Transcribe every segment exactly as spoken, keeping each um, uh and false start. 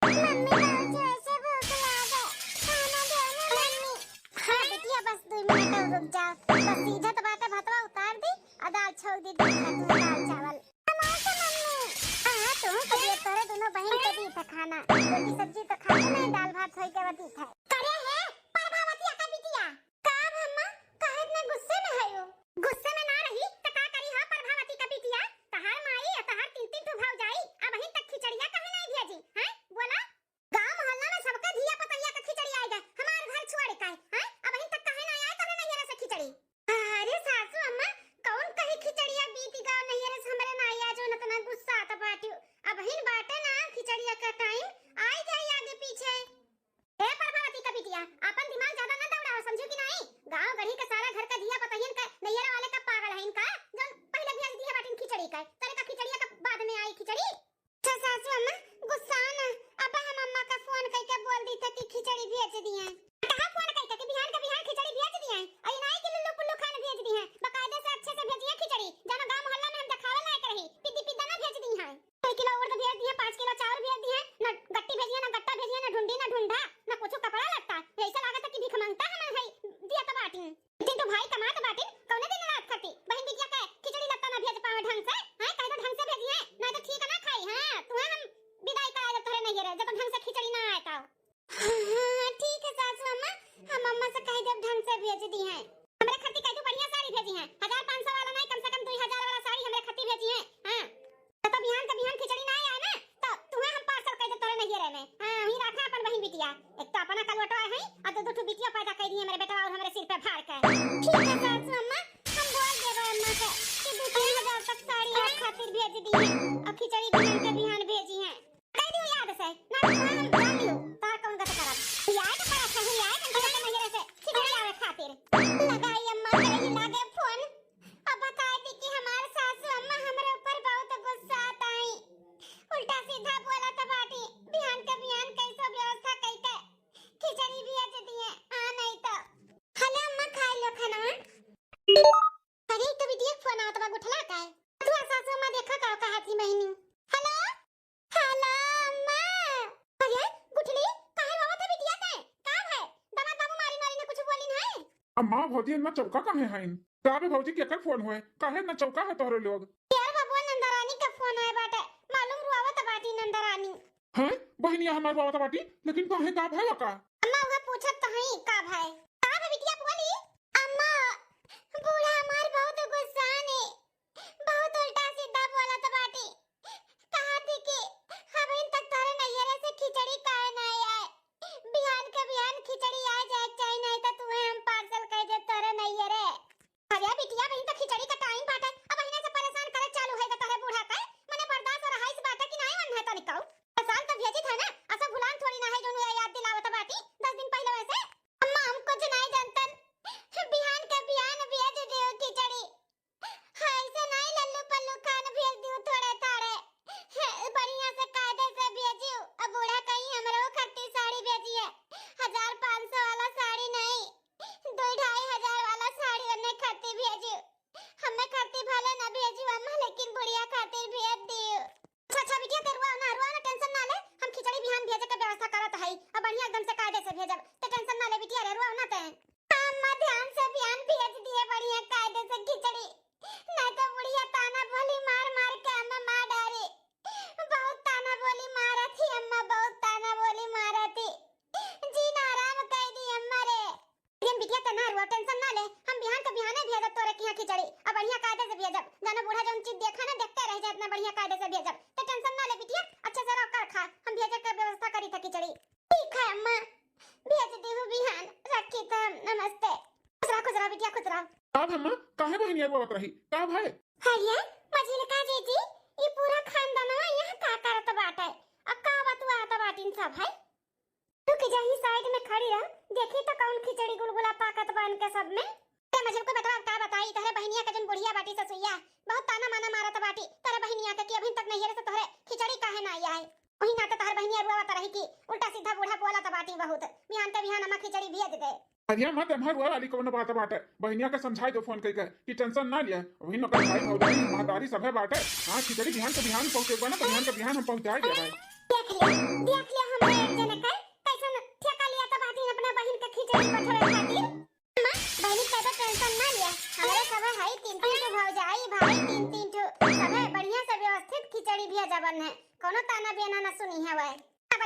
मम्मी, बहुत जोर से भूख लागे, खाना दे ना मम्मी। हाँ बिटिया, बस दुइ मिनट और रुक जाओ, बस सीझत बाटे, भतवा उतार दी और दाल छौंक दी, देखा तू दाल चावल। हमार तो मम्मी। हाँ, तू कहिए, तोरे दोनों बहिन के दी था खाना, रोटी सब्जी तो खाते नहीं, दाल भात होई के दी था। करे है प्रभावती का बिटिया। का भम्मा, काहे इतना गुस्से में है हो? गुस्से में ना रही त का करी हा प्रभावती का बिटिया? तहार माई और तहार तीन तीन ठो भौजाई अबहिन तक खिचड़िया काहे नहीं भेजी, हैं? बोला। गांव मोहल्ला में सबका धिया पतैया का खिचड़ी आए गए, हमार घर छोड़ के, हैं? अबहिन तक काहे नहीं आए तोरे नैहरा से खिचड़ी? अरे सासू अम्मा, कौन कही खिचड़िया बीत गवा नैहरा से हमरे ना आया जो इतना गुस्सा आता बाटियो। अबहिन बाटे ना खिचड़िया का टाइम, आई जाई आगे पीछे। ए प्रभावती का बिटिया, आपन दिमाग ज्यादा ना दौड़ाओ, समझू कि नहीं? गांव गढ़ी के सारा घर का धिया पतहियन का नैहरा वाले का पागल है इनका, जौन पहले भेज दिए बाटिन खिचड़ी का, तोरे का खिचड़िया का बाद में आई खिचड़ी। अच्छा सासू अम्मा, गुस्सा ना, अब हम अम्मा का फोन करके बोल दी थे कि खिचड़ी भेज दिए। कहाँ फोन करके कि बिहान का बिहान खिचड़ी भेज दिए? और ये नहीं कि लुल्लू पुल्लू खान भेज दी है, बाकायदे से अच्छे से भेजिए खिचड़ी, जानो गांव मोहल्ला में हम देखावे लायक रही, पिद्दी पिद्दा ना भेज दी है। छह किलो उड़द भेज दिए, पाँच किलो चाउर भेज दिए, ना गट्टी भेजिए, ना गट्टा भेजिए, ना ढुंडी, ना ढुंढा, ना कुछ कपड़ा लत्ता। ऐसा लागत है कि भीख मांगता हमन है, दिया तो बाटी। दिन तो भाई कमात बाटिन, कौने दिन रात खाती बहिन बिटिया के खिचड़ी लत्ता ना भेज पावे ढंग से, हैं? कह दो ढंग से भेजिए, नहीं तो ठीक ना खाई। हाँ, तुम्हें हम विदाई करा जब तोहरे नहीं रे, जब ढंग से खिचड़ी ना आए तो। हाँ, ठीक है सासू अम्मा, हम अम्मा से कह देब ढंग से भेज दी हैं। हमरे खातिर कह दो बढ़िया साड़ी भेजी हैं, हजार पाँच सौ वाला नहीं, कम से कम दो हजार वाला साड़ी हमरे खातिर भेजी हैं। हाँ, तो, तो बिहान का बिहान खिचड़ी ना आए ना, तो तुम्हें हम पार्सल कर दे तोरे नैहरे में। हाँ, वहीं रखा अपन बहिन बिटिया, एक तो अपना कलवटवा है और दो दो ठो बिटिया पैदा कर दिए मेरे बेटवा और हमारे सिर पे फाड़ के। ठीक है सासू अम्मा, हम बोल देबे अम्मा से कि दो तीन हजार तक साड़ी आप खातिर भेज दी है और खिचड़ी बिहान के बिहान भेजी है। कह दियो याद से, ना तो हम जान लियो, तार कौन गत करब। याद पड़ा सही, याद हम तोरे नैहरे से खिचड़ी आवे खातिर। लगाई अम्मा के ही लागे फोन। अब बता दी कि हमार सासू अम्मा हमरे ऊपर बहुत गुस्सा आई। उल्टा सीधा बोलत बाटी। बिहान के बिहान कैसो व्यवस्था कइके खिचड़ी भेज दिए, आ नहीं तो। हेलो अम्मा, खाई लो खाना। अरे, तो बिटिया के फोन आवत बा, उठला का? तू सासू अम्मा देखा का कहत ही बहिनी। हेलो? हेलो अम्मा। अरे गुठली, काहे रोवत है बिटिया से? का है? दामाद बाबू मारी मारी ने कुछ बोलिन है? अम्मा, भौजी इतना चौका काहे हईन? का बे भौजी, केकर फोन होए? काहे इतना चौका है तोहरे लोग? यार बाबू, नंदरानी का फोन आए बाटे, मालूम रोवत बाटी नंदरानी। हैं? बहिनिया हमार रोवत बाटी, लेकिन काहे, का भय का? अम्मा उहे पूछत तो हई का भय। का भय बिटिया बोली? अम्मा, बूढ़ा हमार बहुत गुस्सा ने, बहुत उल्टा सीधा बोलत बाटी। कहा थी कि अबहिन तक तोरे नैहरे से खिचड़ी काहे ना आए? बिहान के बिहान खिचड़ी आ जाए के चाही, नहीं तो तुम्हें हम पार्सल कर दे तोरे नैहरे। अरे बिटिया, अबहिन तो खिचड़ी का टाइम बाटे, अबहिने से परेशान करे चालू है तोरे बूढ़ा के। मने बर्दाश्त और रहाइश बाटे कि नहीं मन है तनिको? साल तो भेजित है ना, ऐसा भुलान थोड़ी ना है जोन ये याद दिलावत बाटी दस दिन पहले वैसे। अम्मा हम कुछ नहीं जानतन, बिहान के बिहान भेज दियो खिचड़ी। हाँ, ऐसे नहीं लल्लू पल्लू खान भेज दियो थोड़े थाड़े। बढ़िया से कायदे से भेजियो। अब बूढ़ा कहीं हमरो खातिर साड़ी भेजिए, हजार पाँच सौ वाला साड़ी नहीं, दो ढाई हजार वाला साड़ी उन्हें खातिर भेजियो। हमें खातिर भले न भेजियो अम्मा, लेकिन बुढ़िया खातिर भेज दियो। अच्छा अच्छा बिटिया, ते रुआ ना, रुआ ना, टेंशन ना ले, हम खिचड़ी बिहान भेजे के व्यवस्था करत हई। अब बढ़िया एकदम से कायदे से भेजब, ते टेंशन ना ले बिटिया रे, रुआ ना ते। अम्मा ध्यान से बिहान भेज दिए बढ़िया कायदे से खिचड़ी, नहीं तो बुढ़िया ताना बोली मार मार के हमें मार डारी। बहुत ताना बोली मारत ही अम्मा, बहुत ताना बोली मारत ही। जीना हराम कर दी अम्मा रे। लेकिन बिटिया ते ना रुआ, टेंशन ना ले, हम बिहान के बिहाने भेजब तोरे किहाँ खिचड़ी, अब बढ़िया कायदे से भेजब। जाना बूढ़ा जौन चीज देखा ना, देखते रह जाए, इतना बढ़िया कायदे से भेजब। ते टेंशन ना ले बिटिया, अच्छे से रह कर खा, हम भेजे के व्यवस्था करी था खिचड़ी। ठीक है अम्मा, भेज दी हूँ बिहान, रखी था, नमस्ते। खुश रहो, खुश रहो बिटिया, खुश रहो। अब अम्मा, काहे बहिनिया रोवत रही? का भय? अरे, मझिलका जीजी, ई पूरा खानदानवा यहाँ का करत बाटे? आ का बतुआत बाटिन सब है? तू के जाही साइड में खड़ी रह, देखी तो कौन खिचड़ी गुलगुला पाकत बा इनके सब में। ए मझिलको बेटवा, का बताई, तोहरे बहिनिया के जौन बुढ़िया बाटी ससुइया, बहुत ताना माना मारत बाटी तोहरे बहिनिया के कि अभी तक नैहरे से तोहरे खिचड़ी काहे ना आई है। वही नाते तोहर बहिनिया रुआवत रही कि उल्टा सीधा बूढ़ा बोलत बाटी बहुत, बिहान के बिहान अम्मा खिचड़ी भेज दे। अरे अम्मा, ते अम्मा रुआ वाली कौन बात बाटे? बहिनिया के समझाई दो फोन करके कि टेंशन ना लिया, वही नौकर भाई भौजाई महतारी सभे बाटे। हाँ, खिचड़ी बिहान के बिहान पहुँचे बा ना, तो बिहान के बिहान हम पहुँचाई दे भाई। देख लिया, देख लिया, हम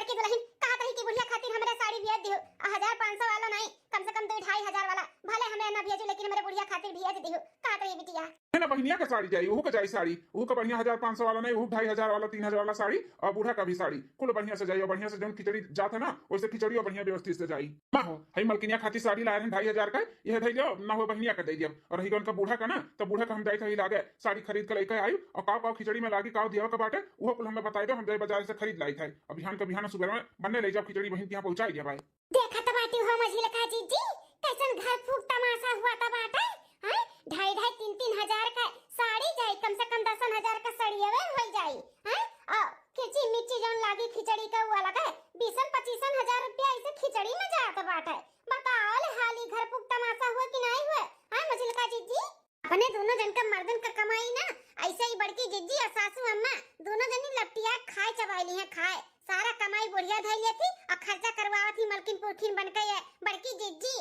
कि दुलहिन कहत रही कि बुढ़िया खातिर हमरे साड़ी भेज दिहु, आ हजार पाँच सौ वाला नाहीं, कम से कम दुइ ढाई हजार वाला, भले हमरे ना भेजू, लेकिन हमरे बुढ़िया खातिर भेज दिहु, कहत रही बिटिया। है ना, बहिनिया का साड़ी जाई, उहू का जाई साड़ी, उहू का बढ़िया हजार पाँच सौ वाला नाहीं, उहू ढाई हजार वाला, तीन हजार वाला साड़ी, और बूढ़ा का भी साड़ी, कुल बढ़िया से जाई, और बढ़िया से जौन खिचड़ी जात है ना, वैसे खिचड़ियो बढ़िया व्यवस्थित से जाई। माँ हो, हई मलकिनिया खातिर साड़ी लाए रहन ढाई हजार का, यह धई लियो, ना हो बहिनिया का दे दियो। और रही उनका बूढ़ा का ना, तो बूढ़ा का हम जाई था ही लागे, साड़ी खरीद के लेके आई, और काव काव खिचड़ी में लागी, काव दिया का बाटे, उहो कुल हमें बताई दो, हम जाई बाजार से खरीद लाई था। अब बिहान का बिहान सुबह में बनने ले जाओ खिचड़ी, बहिन के यहाँ पहुँचाई दिया भाई। देखत बाटी हो मझिलका जिज्जी, कैसन घर फूक तमाशा हुआ था बाटे, हैं? ढाई ढाई तीन तीन हजार का साड़ी जाई, कम से कम दसन हजार का सड़ियवे हो जाई, हैं? आ, खिची मिची जौन लागी खिचड़ी का, वो अलग है, बीसन पच्चीसन हजार रुपया ऐसे खिचड़ी में जात बाटे। बताओ ले हाली, घर फूक तमाशा हुए कि नाहीं हुए, हैं मझिलका जिज्जी? अपने दोनों जन का मर्दन का कमाई ना, ऐसे ही बड़की जिज्जी और सासू अम्मा दोनों जनी लपटिया खाए चबाई ली हैं, खाए। सारा कमाई बुढ़िया धई लेती और खर्चा करवावत ही मलकिन पुरखिन बन के ये बड़की जिज्जी।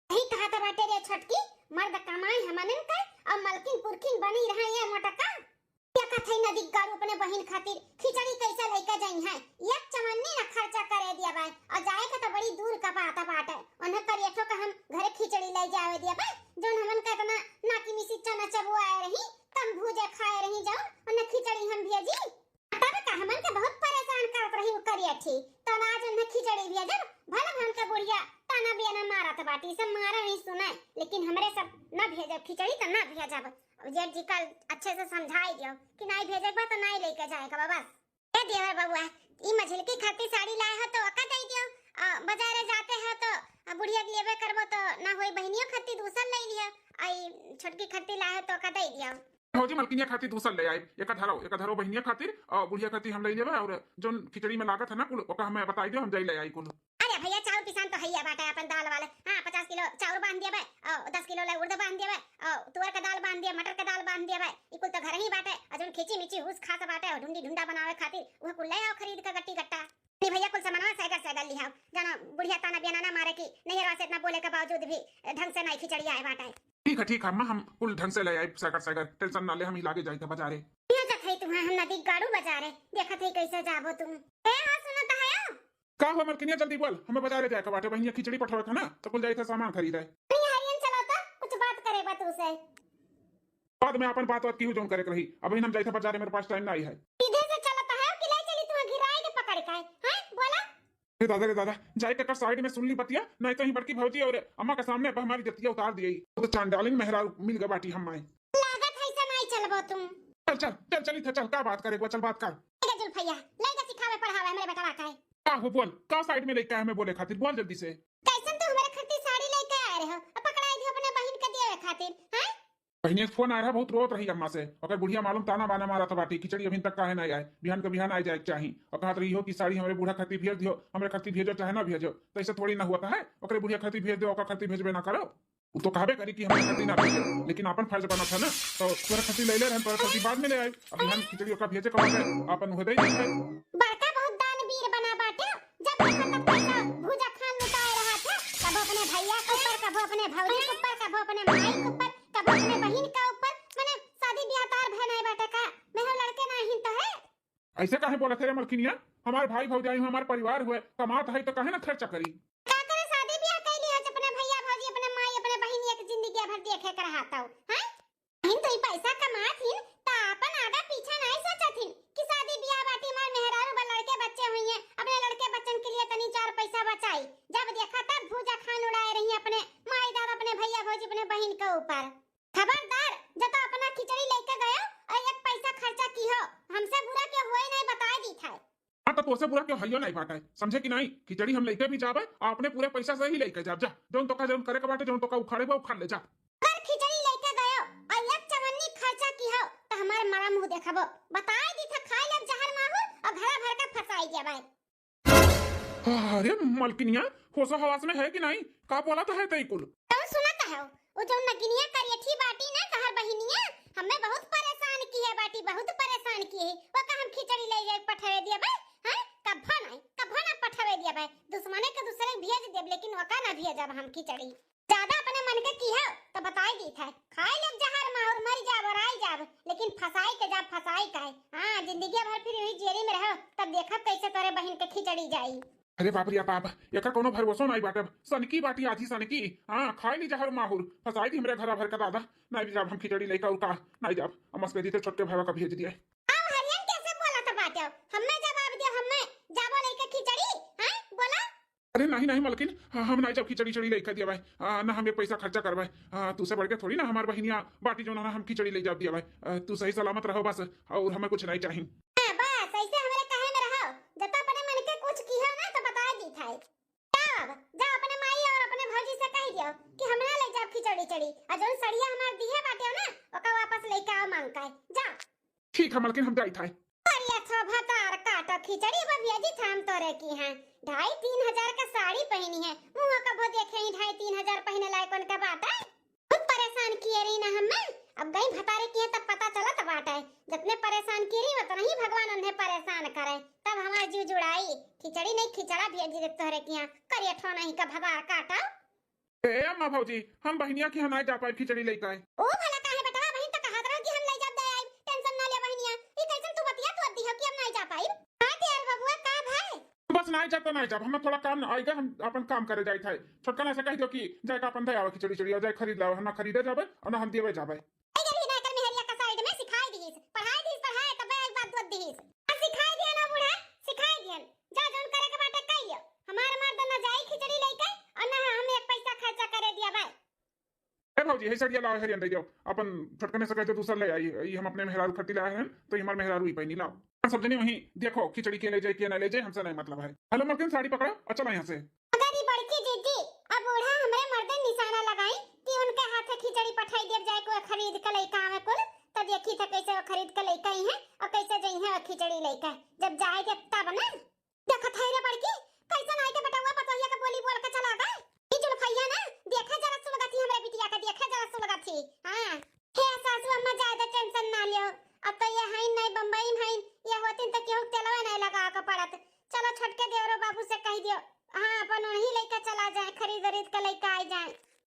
यही कहा था बाटे रे छोटकी, मर्द कमाई हमनन का और मलकिन पुरखिन बनी रहा ये मोटका। क्या कथे नदी गाड़ू अपने बहिन खातिर खिचड़ी कैसे लेके जाई है? एक चवन्नी ना खर्चा करे दिया बाय, और जाए का तो बड़ी दूर का बात बाटे। उन्हें करियठो का हम घरे खिचड़ी ले जावे दिया बाय, जौन हमन का इतना नाकी मिसी चना चबुआए रही, कम भूजे खाए रही, जौन उन्हें खिचड़ी हम भेजी। तब का हमन के बहुत परेशान करत रही उ करियठी, तब आज उन्हें खिचड़ी भेजब। भले हमन के बुढ़िया ताना बियाना मारत बाटी, सब मारा नहीं सुने, लेकिन हमरे सब ना भेजब खिचड़ी तो ना भेजब। अब जेठ जी कल अच्छे से समझाई दियो कि नाई भेजे के बा तो नाई लेके जाए के बा बस। ए देवर बबुआ, ई मझिलकी खातिर साड़ी लाए हो तो ओका दे दियो, आ, बाजारे जाते हो तो, आ, बुढ़िया के लेबे करबो तो ना होई, बहिनियो खातिर दूसर ले लियो, आ ई छोटकी खातिर लाए हो तो ओका दे दियो। भौजी मलकिनिया खातिर दूसर ले आए, एक धरो, एक धरो बहिनिया खातिर और बुढ़िया खातिर हम ले लेबे, और जोन खिचड़ी में लागत है ना कुल, ओका हमें बताई दियो, हम जाई ले आई कुल। अरे भैया, चाउर पिसान तो हइया बाटे, अपन दाल वाले, हाँ, पचास किलो चाउर बांध दिया बे, और दस किलो ले उड़द बांध दिया बे, और तुअर का दाल बांध दिया, मटर का दाल बांध दिया बे, ई कुल तो घर ही बाटे। और जोन खींची मिची हुस खास बाटे और ढुंडी ढुंडा बनावे खातिर, वह कुल ले आओ खरीद के गट्टी गट्टा। नहीं भैया, कुल सामानवा सैगर सैगर लिहाओ, जानो बुढ़िया ताना बियाना ना मारे कि नैहरवा से इतना बोले के बावजूद भी ढंग से नहीं खिचड़ी आए बाटे। ठीक है, ठीक है अम्मा, हम कुल ढंग से ले आए सैगर सैगर, टेंशन ना ले, हम ही लागे जाए थे बाजारे। ये जत है तुम्हें हम नदी गाड़ू बाजारे, देखत है कैसे जाबो तुम। ए हो, सुनत है हो? का हो मलकिनिया, जल्दी बोल, हमें बाजारे जाए के बाटे, बहिनिया खिचड़ी पठवे के ना, तो कुल जाए थे सामान खरीदे। नहीं हरियन, चलो तो कुछ बात करे बा तुमसे। बाद में अपन बात बात की जौन करे के रही, अभी हम जाए थे बाजारे, मेरे पास टाइम नहीं है। सीधे से चलत है कि ले चली तुम्हें गिराए के पकड़ के, हैं? बोला। रे दादा, रे दादा, जाए के कर साइड में सुन ली बतिया, नहीं तो ही बड़की भौजी और अम्मा के सामने अब हमारी जतिया उतार दिए। तो चांडालिन मेहरारू मिल गए बाटी हम माए। लागत है से नहीं चलबो तुम। चल, चल, चल, चली थे, चल, का बात करे, चल बात कर। ले जा जुल्फैया, ले जा सिखावे पढ़ावे हमरे बेटवा का है। का हो बोल, का साइड में लेके आए हमें बोले खातिर, बोल जल्दी से। कैसन तू हमरे खातिर साड़ी लेके आए रहे हो, अब पकड़ाई थी अपने बहिन के दिए खातिर, हैं? बहिनिया के फोन आ रहा, बहुत रोत रही अम्मा से, ओकर बुढ़िया मालूम ताना बाना मारत बाटी, खिचड़ी अभी तक काहे ना आए, बिहान के बिहान आ जाए के चाही। और कहत रही हो कि साड़ी हमरे बूढ़ा खातिर भेज दियो, हमरे खातिर भेजो चाहे ना भेजो, तो ऐसे थोड़ी ना हुआ है, ओकरे बुढ़िया खातिर भेज दो, ओकर खातिर भेजबे ना करो। उ तो कहबे करी कि हमरे खातिर ना भेजे, लेकिन आपन फर्ज बनत है ना, तो तोरे खातिर ले ले रहन, तोरे खातिर बाद में ले आई। अभी हम खिचड़ी ओका भेजे कब है, आपन उहे दे दी है। बड़का बहुत दानवीर बना बाटे, जब देखो तब पैसा भूजा खान लुटाए रहा था, कबो अपने भैया के ऊपर, कबो अपने भौजी के ऊपर, कबो अपने माई के ऊपर, कबो अपने बहिन के ऊपर। मने शादी ब्याह तार भय नहीं बाटे का? मैं हो लड़के ना ही तो है। ऐसे काहे बोलत है रे मलकिनिया? हमार भाई भौजाई हो, हमार परिवार हुए, कमात है तो काहे ना खर्चा करी? का करे शादी ब्याह कैली है अपने भैया भौजी, अपने माई, अपने बहिन एक जिंदगी भर देखे के रहा तौ, हैं? बहिन तो ई पैसा कमात हिन, त आपन आगा पीछा नहीं सोचत हिन कि शादी ब्याह बाटी, हमार मेहरारू बा, लड़के बच्चे हुई हैं, अपने लड़के बच्चन के लिए तनी चार पैसा बचाई। जब देखा तब भूजा खान उड़ाए रही अपने माई दादा, अपने भैया भौजी, अपने बहिन के ऊपर। खबरदार, जब तो अपना खिचड़ी लेके गयो और एक पैसा खर्चा की हो, हमसे बुरा क्यों होए नहीं बताए दी था। हाँ, तो तोसे बुरा क्यों हइयो नहीं बाटे, समझे कि नहीं? खिचड़ी हम लेके भी जाबे और अपने पूरे पैसा से ही लेके जाब। जा, जौन तोका जौन करे के बाटे, जौन तोका उखाड़े बा, उखाड़ ले जा। अगर खिचड़ी लेके गयो और एक चवन्नी खर्चा की हो, तो हमारे मरा मुंह देखबो। बताए दी था, खाए लब जहर माहुर और घरा भर का फंसाई दिया भाई। अरे मलकिनिया, होशो हवास में है कि नहीं? का बोला तो है तई कुल? तुम सुनत हो, वो जो नगिनिया करियठी बाटी ना, तहर बहिनिया, हमें बहुत परेशान किए बाटी, बहुत परेशान किए। वो का हम खिचड़ी ले जाए पठवे दिया बे, हैं? कभो नहीं, कभो ना पठवे दिया बे। दुश्मने के दूसरे के भेज देब, लेकिन वो का ना भेजब हम खिचड़ी। ज्यादा अपने मन के की हो, तो बताई दी था। खाए लेब जहर माहुर, मर जाब और आई जाब, लेकिन फंसाई के जाब, फंसाई का है। हाँ, जिंदगी भर फिर वही जेरी में रहो, तब देखब कैसे तोरे बहिन के खिचड़ी जाई। अरे बाप रे बाप, एकर कोनो भरोसो नाई बाटे। सनकी बाटी आधी सनकी। हाँ, खाई ली जहर माहुर, फंसाई दी हमरे घरा भर का दादा। नाई जाब हम खिचड़ी लइका और का, नाई जाब। अम्मा से कह दी तो छोटके भाईवा का भेज दिया। अब हरियन कैसे बोलत बाटे? हम्मे जवाब दियो, हम्मे जाबो लइका खिचड़ी, हाँ, बोला। अरे नहीं, नहीं मलकिन, ह-, हम नाई जाब खिचड़ी चड़ी लइका दिया भाई। आ, ना हम एक पैसा खर्चा करबे। आ, तू से बढ़ के थोड़ी ना हमार बहिनिया बाटी जो ना हम खिचड़ी ले जाब दिया भाई। आ, तू सही सलामत रहो बस, और हमें कुछ नहीं चाहिए। हाँ, बस ऐसे हमरे कहे में रहो। जब तो अपने मन के कुछ किहो ना तो बता दी था। जाओ अब, जाओ अपने माई और अपने भौजी से कह दियो कि हम ना ले जाब खिचड़ी चड़ी। और जौन सड़िया हमार दिहे बाटे ना, ओका वापस लेके आओ मांग के। जाओ। ठीक है मलकिन, हम जाई था। अरे अच्छा भतार काटा खिचड़ी बा भेजी थाम तोरे की हैं। ढाई तीन हजार का साड़ी पहनी है, मुँह कभो देखे ही ढाई तीन हजार पहने लायक उनका बात है। बहुत परेशान किए रही ना हमें, अब गई भतारे की हैं तब पता चलत बाटे। जितने परेशान किए रही उतना ही भगवान उन्हें परेशान करे, तब हमार जीव जुड़ाई। खिचड़ी नहीं खिचड़ा भेजी दे तोहरे की हैं, करिए ठो नहीं का भतार काटा। ए अम्मा भौजी, हम बहिनिया की यहाँ नाई जा पाइब खिचड़ी लेके आए। ओ भला काहे बेटवा, बहिन तो कहत रहो कि हम ले जाब दे आइब, टेंशन ना ले बहिनिया। ई कैसन तू बतिया तू अद्दी हो कि हम नाई जा पाइब? हाँ देवर बबुआ, का भाई? बस नाई जाब तो नाई जाब, हमें थोड़ा काम ना आइगा, हम अपन काम करे जाइत है। छोटकना से कह दो कि जाए का अपन दे आवे खिचड़ी चड़ी, और जाए खरीद लावे, हम ना खरीदे जाबे और ना हम देवे जाबे। ए जरूरी ना कर मेहरिया का साइड में सिखाई दीस, पढ़ाई दीस, पढ़ाई तब एक बात दो दीस। आ सिखाई दिया ना बूढ़ा, सिखाई दिया। जा जौन करे के बाटे कह लियो। हमार मर्द ना जाई खिचड़ी लेके और ना हम एक पैसा खर्चा करे दिया भाई। ए भौजी, हे सड़िया लाओ, हरियन दे दियो। अपन छोटकने से कह दो दूसर ले आई, ई हम अपने मेहरारू खट्टी लाए हैं, तो ई हमार मेहरारू ही पहनी लाओ। और सब जने वहीं देखो खिचड़ी के ले जाए के ना ले जाए, हमसे नहीं मतलब है। हेलो मलकिन, साड़ी पकड़ो और चलो यहाँ से। अगर ई बड़की जीजी अब बूढ़ा हमरे मर्दे निशाना लगाई कि उनके हाथे खिचड़ी पठाई देब जाए कोई खरीद के लइका आवे कुल, तो देखी था कैसे वो खरीद के लइका आई हैं और कैसे जई हैं वो खिचड़ी लइका। जब जाए देब तब ना। देखत है रे बड़की, कैसन आई के बेटवा पतोहिया के बोली बोल के चला गए। ई जुल्फैया ना, देखे जरा सुलगत ही हमरे बिटिया के, देखे जरा सुलगत ही। हाँ। हे सासू अम्मा, ज्यादा टेंशन ना लियो। अब तो ये हईन नहीं, बम्बई में हईन, ये होतिन तो केहू तेलवे नहीं लगा के पड़त। चलो छोटके देवरो बाबू से कह दियो, हाँ, अपन वहीं लेके चला जाए, खरीद उरीद के लेके आ जाए।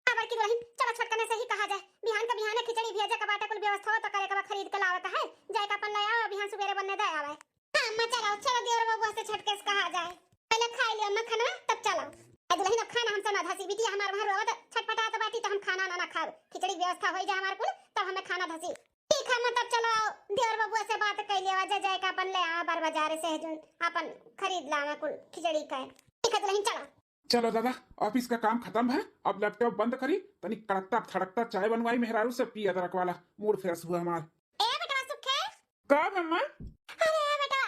हाँ बड़की दुल्हन, चलो छोटकने से ही कहा जाए, बिहान का बिहाने खिचड़ी भेजे के बाटे, कुल व्यवस्था हो तो करे के बा, खरीद के लावे के है, जाए के अपन ले आवे, बिहान सुबेरे बनने दे आवे। हाँ अम्मा, चलो, चलो देवर बबुआ से छोटके से कहा जाए, पहले खाई लियो अम्मा खाना, तब चलो। ए दुल्हन, अब खाना हमसे ना धसी, बिटिया हमार वहाँ रोवत छटपटात बाटी, तो हम खाना ना, ना खाब, खिचड़ी के व्यवस्था हो जाए हमार कुल, तब हमें खाना धसी। ठीक है, मतलब चलो, देवर बबुआ से बात कर लिया, जा जाए का अपन ले आवा बार बाजार से हजून, अपन खरीद लावा कुल खिचड़ी का। ठीक है दुल्हन, चलो। चलो दादा, ऑफिस का काम खत्म है, अब लैपटॉप बंद करी, तनी कड़कता फड़कता चाय बनवाई मेहरारू से, पी अदरक वाला, मूड फ्रेश हुआ हमार। ए बेटवा सुखे। का भा अम्मा? अरे बेटवा,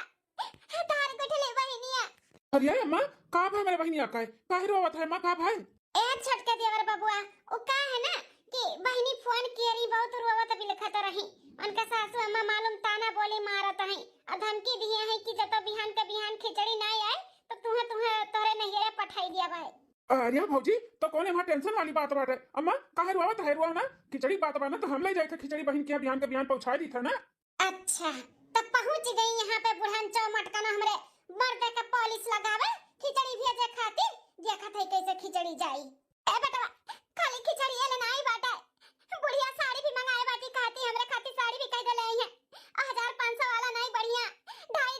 तार गुठली बहिनिया। अरे अम्मा, का भा मेरे बहिनिया का है? काहे रोवत है अम्मा, का भाई? ए छोटके देवर बबुआ, उ का है ना कि बहिनी फोन किए रही, बहुत रोवत बिलखत रही। उनका सासू अम्मा मालूम ताना बोली मारत हैं और धमकी दिए हैं कि जब तो बिहान के बिहान खिचड़ी ना आए तो तुहे, तुहे तोरे नैहरे पठाई दिया भाई। अरे भौजी, तो कौन है वहाँ टेंशन वाली बात बाटे? अम्मा, काहे रोवत है, रोवा ना, खिचड़ी बात बा ना, तो हम ले जाए थे खिचड़ी बहिन के यहाँ बिहान के बिहान पहुँचा दी था ना। अच्छा, तब पहुँच गई यहाँ पे बुढ़न चौमट का ना हमरे मर्दे का पॉलिश लगावे खिचड़ी भेजे खातिर। देखत है कैसे खिचड़ी जाई। ए बेटवा, खाली खिचड़ी ले नाई बाटे, बुढ़िया साड़ी भी मंगाए बाटी, कहती हमरे खातिर साड़ी भी कह दे ले आई है, हजार पाँच सौ वाला नहीं, बढ़िया ढाई,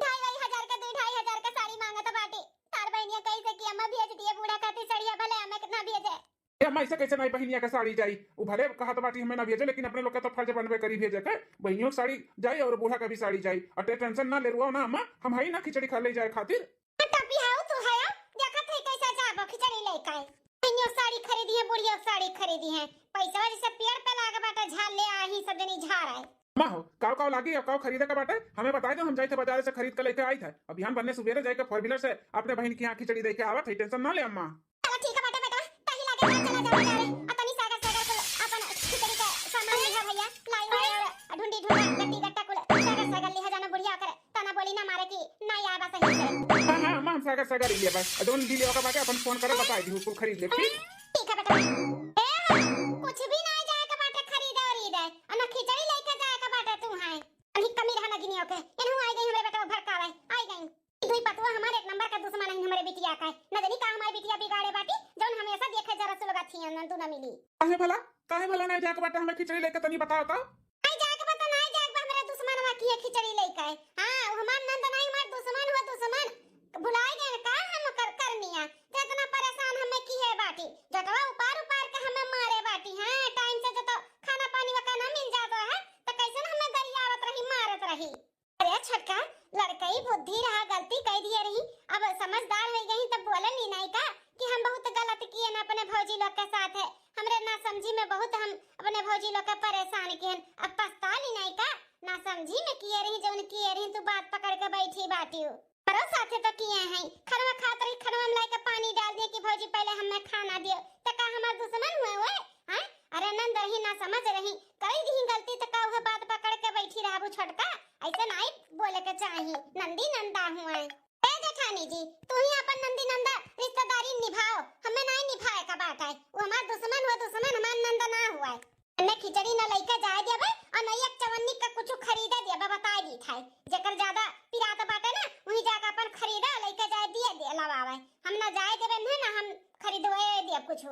ढाई ढाई हजार के, दो ढाई हजार के साड़ी मांगत बाटी। तार बहनिया कैसे कि अम्मा भेज दिए बूढ़ा खातिर सड़िया, भले हमें ना भेजे। ए अम्मा, ऐसे कैसे नहीं बहिनिया के साड़ी जाई? उ भले कहत बाटी हमें ना भेजे, लेकिन अपने लोग के तो फर्ज बनबे करी भेजे के। बहिनियों के साड़ी जाई और बूढ़ा का भी साड़ी जाई। और ते टेंशन ना ले रुआ ना अम्मा, हम हई ना खिचड़ी खा ले जाए खातिर। टपी हाउ तू है, देखत है कैसे जाबो खिचड़ी लेके। बहिनियों साड़ी खरीदी है, बुढ़ियों साड़ी खरीदी है, पैसा जैसे पेड़ पे लाग बाटे, झाड़ ले आही सब जनी झाड़ आए। अम्मा हो, काव काव लागी और काव खरीदे का बाटे, हमें बताई दो, हम जाई थे बाजार से खरीद के लेके आई थे। अब बिहान बनने सुबेरे जाए के फोर व्हीलर से अपने बहिन के यहाँ खिचड़ी दे के आवत है, टेंशन ना ले अम्मा। चलो ठीक है बेटा, बेटा, तही लागे जा, चला जाओ बाजारे। आ तनी सागर, सागर को अपन खिचड़ी का सामान लिहा भैया, लाई वाई और ढूंढी ढूंढा, गट्टी गट्टा कुल सागर, सागर लिहा जाना, बुढ़िया करे ताना बोली ना मारे कि ना आवा सही से। हाँ, हाँ, अम्मा, हम सागर, सागर ही लेबा। जौन भी लेवा का बाटे, अपन फोन करे, बताई दी, कुल खरीद ले, ठीक? ठीक है बेटा। ए, कुछ भी ना जाए का बाटे खरीदे और ईदे, और ना खिचड़ी लेके जाए का बाटे तू है। अभी कमी रहा ना गिनियो के, एनहु आई गई हमरे बेटा भड़कावे, आई गई। ई दुई पतुआ हमारे एक नंबर का दुश्मन है हमरे बिटिया का है। न जानी का हमारी बिटिया बिगाड़े बाटी, कौन हमेशा देखे जरा सुलगत ही नंदू न मिली। काहे भला, काहे भला नाहीं जाके बाटे हमें खिचड़ी लेके, तनी बताओ तो। नाहीं जाके बा तो नाहीं जाके बा, हमरे दुश्मनवा किहे खिचड़ी लेके। हाँ, उ हमार नंद नाहीं, हमार दुश्मन हुआ दुश्मन। भुलाए गए का हम कर, करनिया? तो इतना परेशान हमें किहे बाटी, जतवा उपार उपार के हमें मारे बाटी। हाँ, टाइम से जतो खाना पानी वका ना मिल जात रहे, तो कैसन हमें गरियावत रही, मारत रही। अरे छोटका, लड़कई बुद्धि रहा, गलती कइ दिहे रही, अब समझदार होइ गई, तब बोले ली नाहीं का कि हम बहुत गलत किए न अपने भौजी लोग के साथ है, हमरे नासमझी में बहुत हम अपने भौजी लोग के परेशान किए, अब पछता ली नाहीं का? नासमझी में किए रही, जौन किए रही, तू बात पकड़ के बैठी बाटियो। हमरो साथे तो किए हैं, खनवा खात रही, खनवा में लाइके पानी डाल दिए कि भौजी पहले हमें खाना दियो, तो का हमार दुश्मन हुए हुए? हैं? अरे नंद रही, नासमझ रही, करी दी गलती, तो का उहे बात पकड़ के बैठी रहबू छोटका? ऐसे नाहीं बोले के चाही, नंदी नंदा हुए। ए जेठानी जी, तू ही अपन नंदी नंदा रिश्तेदारी निभाओ, हमें नाहीं निभाए का बात है। वो हमार दुश्मन हुआ दुश्मन, हमार नंद ना हुआ है। हमें खिचड़ी न लइके जाए देबे और न एक चवन्नी का कुछ खरीदे देबे, बताए दी था। जेकर ज्यादा पिरात बाटे ना, वही जाके अपन खरीदे लइके जाए दिए दे लवावे। हम न जाए देबे नहीं ना हम खरीदवे देब कुछ।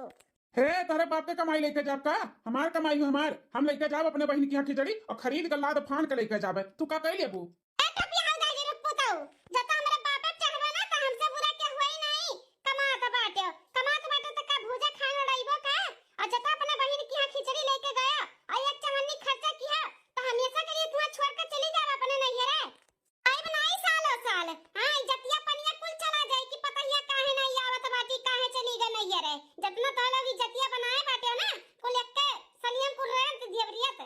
हे, तोहरे बाप के कमाई लइके जाब का? हमार कमाई हो हमार, हम लइके जाब अपने बहिन के यहाँ खिचड़ी और खरीद के लाद फान के लइके जाबे। तू का कह लेबू? ए टपिया हो जाएगी रुक पुतऊ, जब तो हमरे बाप के चढ़बे ना तो हमसे बुरा के हुआ ही नहीं। कमात बाटे, कमात बाटे तो का भूजा खाए लड़ाइबो का? और जब तो अपने बहिन के यहाँ खिचड़ी लइके गया और एक चवन्नी खर्चा किया तो हमेशा के लिए तुहा छोड़ के चली जाब अपने नैहरे। आइब नाई सालो साल। हाँ, इज्जतिया पनिया कुल चला जाई कि पतहिया काहे नाई आवत बाटी, काहे चली गए नैहरे। जतना तो लोग इज्जतिया बनाए बाटे ना, कुल एक्के सलियम कुल रेंट दियब रियत।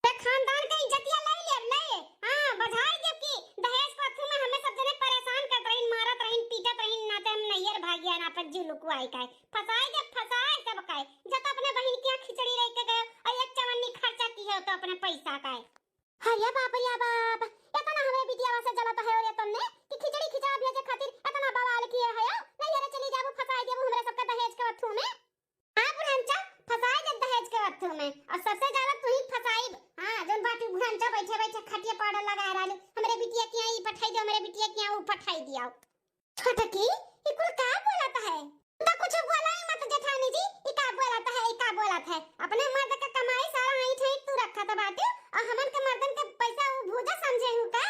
ते खानदान के इज्जतिया ले लेब, ले। हाँ, बझाई देब कि दहेज के अथू में हमें सब जने परेशान करत रहिन, मारत रहिन, पीटत रहिन, नाते हम नैहर भागिया ना अपन जीव लुकुआई काहे। फंसाई देब, फंसाई सब काहे। जब तो अपने बहिन के यहाँ खिचड़ी लेके गए और एक चवन्नी खर्चा की है तो अपने पैसा काहे। अरे बाप रे बाप, इतना हमरे बिटियावा से जलत है और तुमने कि खिचड़ी खिचड़ा भेजे खातिर इतना बवाल किए है, नहीं रे चली जाबू फंसाई देबू हमरे सबके दहेज के अथू में। हाँ बुढ़नचा, फंसाई देब दहेज के अथू में, और सबसे ज्यादा तू ही फंसाई। हाँ, जौन बाटी बुढ़नचा बैठे बैठे खटिया पाउडर लगाए रहलू, हमरे बिटिया के यहाँ ई पठाई दियो, हमरे बिटिया के यहाँ ऊ पठाई दियो। छोटकी, ई कुल का बोलत है? तू तो कुछ बोला ही मत जेठानी जी, ई का बोलत है, ई का बोलत है? अपने मर्द के कमाई सारा ऐंठ ऐंठ तू रखत बाटू, और हमन के मर्दन के पैसा ऊ भूजा समझे हूँ का?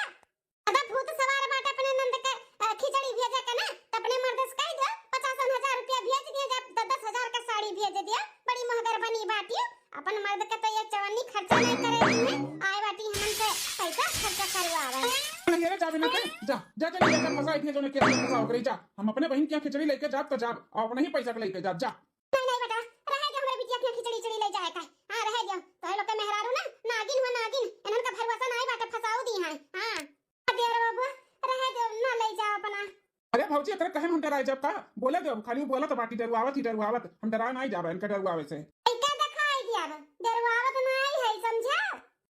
ज्यादा भूत सवार बाटे अपने नंद के, अ, खिचड़ी भेजे के ना, त अपने मर्द से कह दियो, पचासन हजार रुपया भेज दियो, जब द-, दस हजार का साड़ी भेज दियो, बड़ी मोहगर बनी बाटी। अपन मर्द के तो ये चवन्नी खर्चा नहीं करे दी है, आए बाटी हमन से पैसा खर्चा करवावे। अरे जाबे ना कहीं, जा, जा, जा, लेके जा, फंसा इतने जोने के फंसा हो गई, जा। हम अपने बहिन के यहाँ खिचड़ी लेके जाब तो जाब, और अपने ही पैसा के लेके जाब, जा। नहीं, नहीं बेटा, रहे दे हमरे बिटिया के यहाँ खिचड़ी, खिचड़ी ले जाए का। हाँ, रहे दे। तोहे लोग के मेहरारू ना, नागिन हुआ नागिन, इन्हन का भरोसा नहीं बाटे, फंसाऊ दी है। हाँ। देवर बाबू, रहे दे, ना ले जाओ अपना। अरे भौजी, एकरे कहे में हम डराए जाब का? बोले दे, अब खाली बोलत बाटी, डरुआवत ही डरुआवत, हम डरा नहीं जाब इनका डरुआवे से। इनका दिखाई दिया अब, डरुआवत नहीं है, समझा?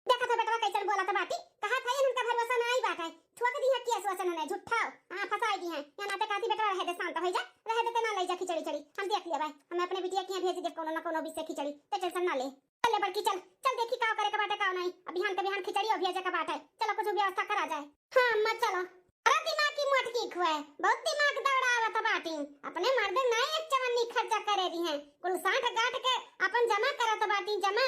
देखत हो बेटवा कैसन बोलत बाटी, कहा था इनका भरोसा नहीं बाटे, ठोक दी है केस वसन ने झूठा, हाँ फंसाई दी है। या नाते कहती बेटवा रहे दे, शांत हो जा, रहे दे, ते ना ले जा खिचड़ी चड़ी, हम देख लिया भाई, हम अपने बिटिया के यहाँ भेज दे कोनो ना कोनो बीच से खिचड़ी, ते टेंशन ना ले। चल ले बड़की, चल, चल देखी का करे के बाटे, का नहीं। अब बिहान के बिहान खिचड़ी और भेजे के बाटे। चलो कुछ व्यवस्था करा जाए। हाँ अम्मा चलो। अरे दिमाग की मोटकी खुए, बहुत दिमाग दौड़ावत बाटी। अपने मर्दे नाई एक चवन्नी खर्चा करे दी हैं, कुल साठ गांठ के अपन जमा करत बाटी, जमा।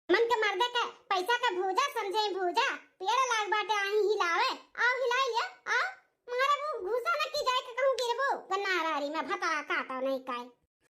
मन के मर्दे के पैसा का भूजा समझे भूजा, पेड़ लाग बाटे आही हिलावे, आओ हिलाई लिया, आओ। मारे वो घूसा न की जाए के कहूँ गिरबो, गन्नारारी में भता काटो नहीं काए।